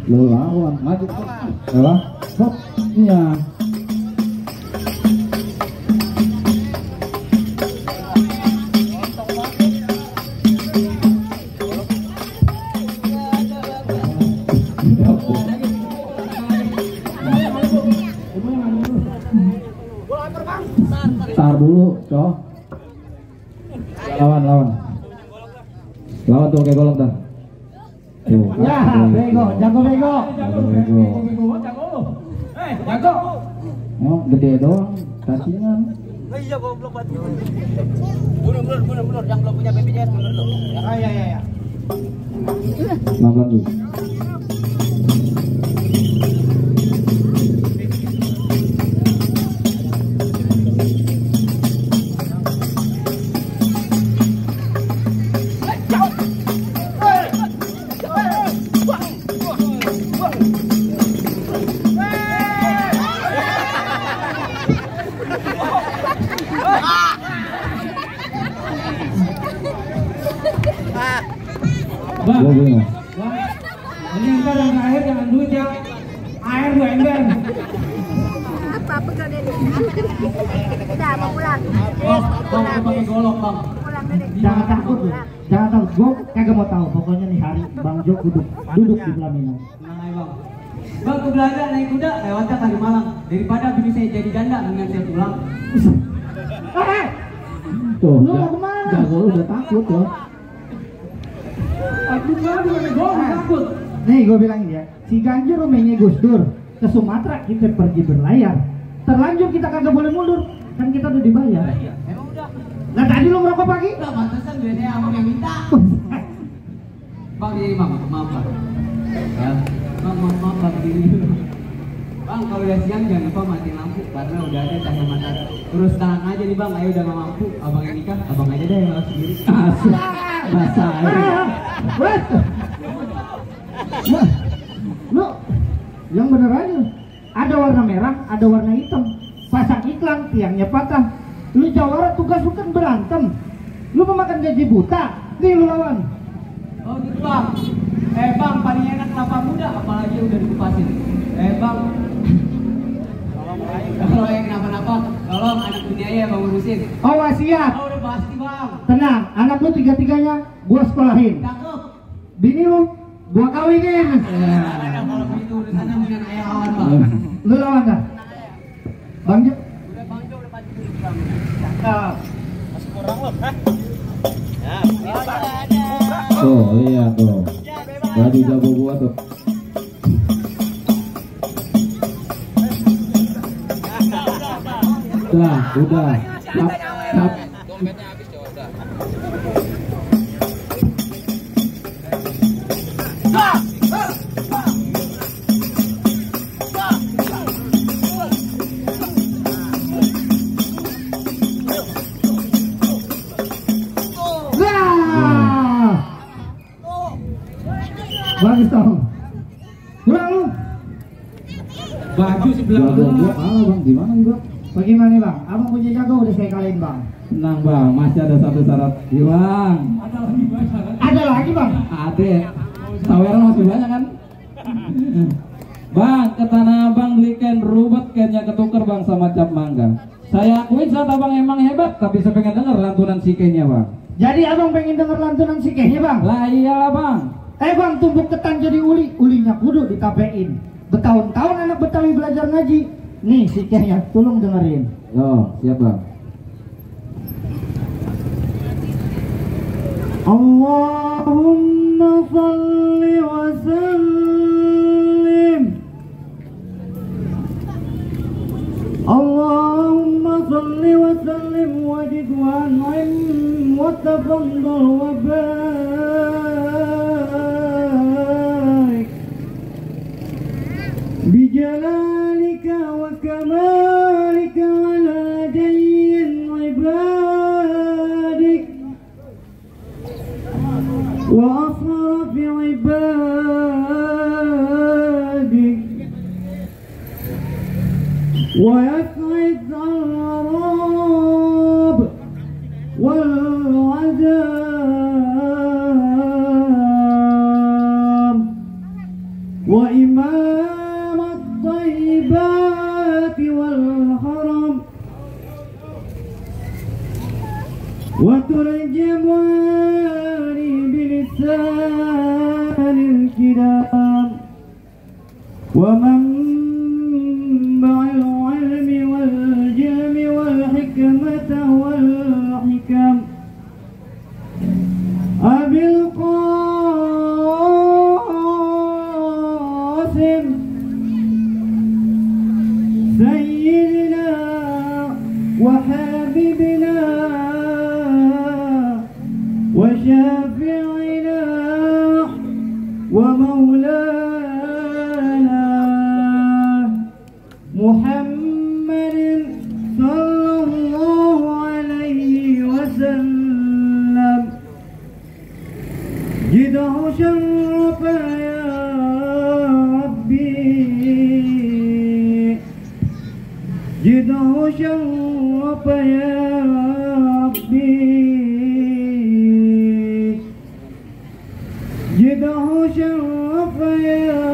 Lu lawan maju lah hop iya tar dulu cowok lawan tuh kayak golok dah. Tuh, ya, bego, jago. Jago. Oh, gede doang, cacingan. Iya goblok banget. Mundur, yang belum punya BPJS mundur lu. Ya. Makan dulu. Bang, ini entar yang terakhir jangan duit ya. Air lu ember. Apa pegadaian ini? Udah mau pulang. Bang, pakai golok bang. Pulang deh. Jangan takut lu. Jangan takut. Gue kagak mau tahu. Pokoknya nih hari Bang Jok duduk di pelaminan. Tenang aja bang. Bang ke Belanda naik kuda lewatnya Kalimalang. Daripada bini saya jadi janda dengan saya pulang. Tuh, Lu mau kemana? jago lu udah takut ya. Aduh, gue takut. Nih gue bilangin ya, si Ganjar rumahnya Gus Dur ke Sumatera kita pergi berlayar. Terlanjur kita kagak boleh mundur, kan kita udah dibayar. Emang udah. Nah tadi lu ngerokok pagi? Udah pantesan biasanya abang yang minta. Bang jadi maaf bang. Ya, maaf bang diri. Bang kalau udah siang jangan lupa matiin lampu karena udah ada cahaya matahari. Terus tenang aja nih bang, ayo udah nggak mampu. Abang yang nikah, abang aja deh yang harus sendiri. Basah aja. Lu yang bener aja. Ada warna merah, ada warna hitam. Pasang iklan, tiangnya patah. Lu jawara tugas lu kan berantem. Lu memakan gaji buta. Nih lu lawan. Oh gitu bang. Bang paling enak kelapa muda apalagi udah dikupasin. Bang. Kalau yang kenapa-napa, tolong anak dunia ya bang urusin. Oh wasiat. Oh udah pasti bang. Tenang, anak lu tiga-tiganya gua sekolahin. Cakep. Bini lu gua kawinin. Kalau begitu urusannya dengan ayah lawan bang. Lu lawan dah. Bang Jok. Udah bang Jo udah pasti bang. Cakep. Masih kurang loh, hah? Ya, Tuh, lihat tuh. Baju jago gua tuh. Udah. Cap. dompetnya habis coba udah. Bagus dong. Kurang lu. Baju sebelah Jago gua kalah bang, gimana nih bang? Bagaimana bang? Abang punya jago udah saya kalahin bang. Tenang bang, masih ada satu syarat hilang. Ada lagi bang? Ada. Saweran masih banyak kan? Bang, ke Tanah Abang belikan rubet kayaknya ketuker bang sama cap mangga. Saya akuin saat abang emang hebat, tapi saya pengen denger lantunan si kayaknya bang. Jadi abang pengen denger lantunan si kehnya bang? Lah iyalah bang. Bang, tumbuk ketan jadi uli, ulinya kudu ditapein. Bertahun-tahun anak Betawi belajar ngaji. Nih si kehnya, tolong dengerin. Oh, siap bang. Allahumma salli wa sallim. Allahumma salli wa sallim wajid wa an'im wa tafaddal wa barik bijalalika wa kamalika ala jayyin ibadik wa asrafi ibadik wa yas'id al-arab wal والعذاب وإمام الطيبات والحرم وترجماني بلسان الكرام ومنبع العلم والجلم والحكمة والحكم أبي القاسم سيدنا وحبيبنا وشافعنا ومولانا محمد صلى الله عليه وسلم جده شرف يا ربي جده شرف يا ربي جده شرف يا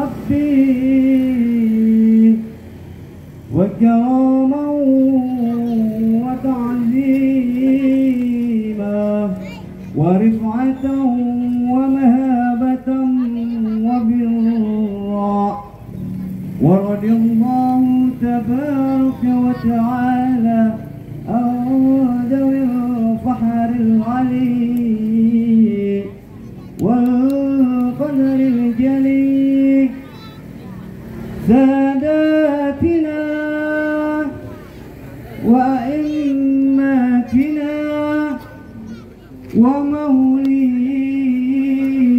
ربي وكرما وتعظيما ورفعة ومهابة وبرا ورضي الله تبارك وتعالى عن ذوي الفحر العلي والقدر الجليل ساداتنا وأئماتنا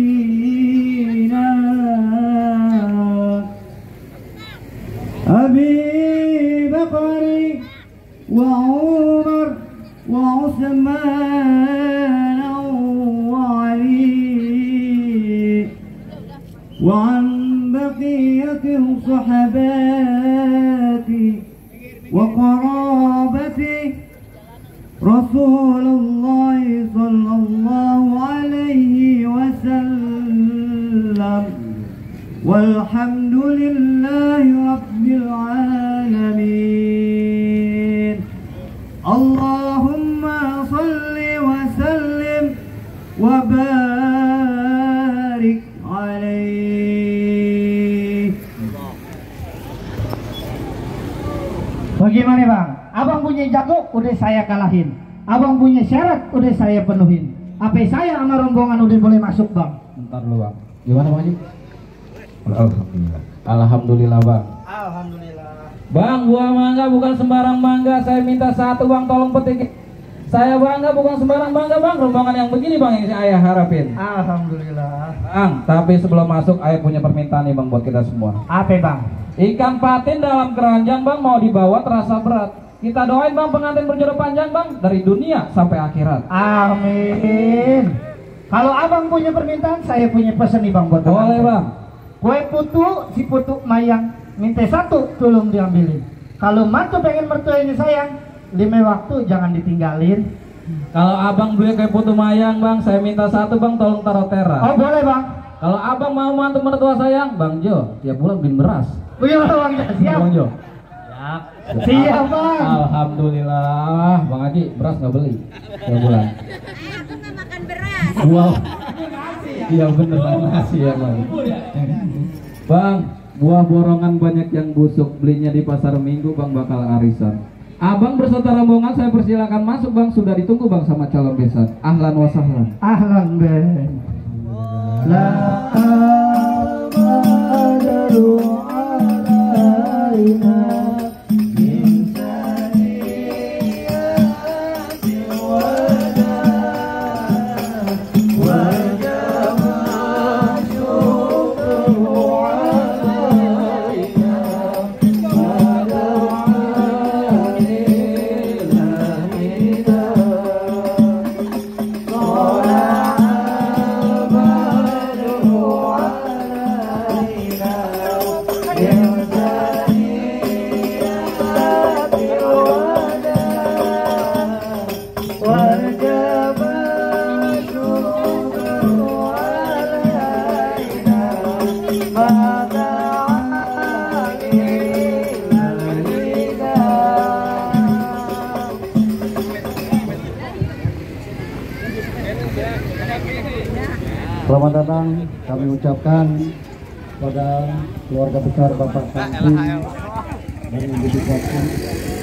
ومولينا أبي بكر وعمر وعثمان وعلي وعن بقية الصحابات وقرابة رسول الله صلى الله عليه وسلم والحمد لله رب العالمين اللهم صل وسلم وبارك عليه. Bagaimana bang? Abang punya jago udah saya kalahin, abang punya syarat udah saya penuhin. Apa saya sama rombongan udah boleh masuk bang? Bentar dulu bang. Gimana bang Haji? Alhamdulillah. Alhamdulillah bang. Alhamdulillah. Bang, buah mangga bukan sembarang mangga. Saya minta satu bang, tolong petik. Saya bangga bukan sembarang bangga bang. Rombongan yang begini bang yang ayah harapin. Alhamdulillah. Bang, tapi sebelum masuk ayah punya permintaan nih bang buat kita semua. Apa bang? Ikan patin dalam keranjang bang mau dibawa terasa berat. Kita doain bang pengantin berjodoh panjang bang dari dunia sampai akhirat. Amin. Kalau abang punya permintaan, saya punya pesan nih bang buat Boleh pengantin. bang. Kue putu, si putu mayang, minta satu, tolong diambilin. Kalau mantu pengen mertua ini sayang, 5 waktu jangan ditinggalin. Kalau abang beli kayak putu mayang bang, saya minta satu bang, tolong taruh teras. Oh boleh bang. Kalau abang mau mantu mertua sayang, bang Jo, tiap bulan beliin beras. Bagaimana bang? Siap. Bang Jo. Siap bang. Alhamdulillah, bang Haji beras nggak beli tiap bulan. Aku nggak makan beras. Wow. Iya bener nasi ya bang. Bang, buah borongan banyak yang busuk, belinya di pasar Minggu bang bakal arisan. Abang berserta rombongan saya persilakan masuk bang, sudah ditunggu bang sama calon besan. Ahlan wa sahlan. Ahlan ben. La amadaru alaina min saniyati wada wa jama syukru alaina wajib syukur alaina mata Selamat datang kami ucapkan pada keluarga besar Bapak Samsi dari Ibu Bupati